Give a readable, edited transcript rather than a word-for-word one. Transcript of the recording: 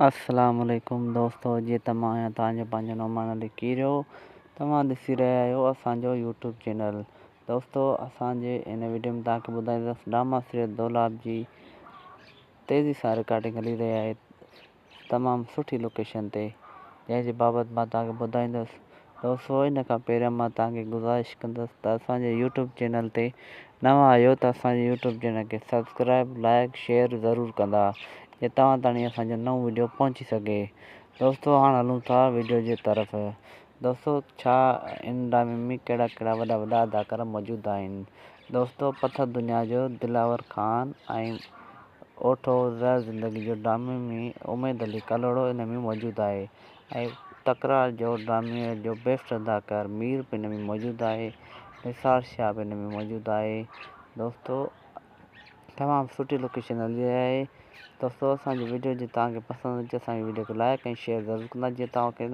السلام عليڪم دوستو جي ته مان آهيان توهان جو پنهنجو نعمان علي ڪيريو توهان ڏسي رهيا آهيو اسان جو يوٽيوب چينل دوستو اسان جي ان وڊيو ۾ توهان کي ٻڌائيندس ڊراما سيريل دولاب جي تيزي سان رڪارڊنگ هلي رهي آهي تمام سٺي لوڪيشن تي جنهن جي بابت مان توهان کي ٻڌائيندس دوستو ان کان پهريان مان توهان کي گذارش ڪندس ته اسان جي يوٽيوب چينل تي نوان آهيو ته اسان جي يوٽيوب چينل کي سبسڪرائب لائڪ شيئر ضرور ڪندا جي توهان تاڻي اسان جو نئون وڊيو پهچي سگهي دوستو هاڻ هلون ٿا وڊيو جي طرف دوستو ڇا ان ڊرامي ۾ ڪهڙا ڪهڙا وڏا وڏا اداڪار موجود آهن دوستو پٿر دنيا جو دلاور خان ۽ اوٺو زهر زندگي جو ڊرامي ۾ اميد علي ڪلهوڙو ان ۾ موجود آهي ۽ تڪرار جو ڊرامي جو بيسٽ اداڪار مير به ان ۾ موجود آهي نثار شاهه به ان ۾ موجود آهي دوستو تمام سٺي لوڪيشن هلي رهي آهي دوستو اسان جي وڊيو جي توهان کي پسند اچي اسان جي وڊيو کي لائڪ ۽ شيئر ضرور ڪندا جيئن توهان کي نئون.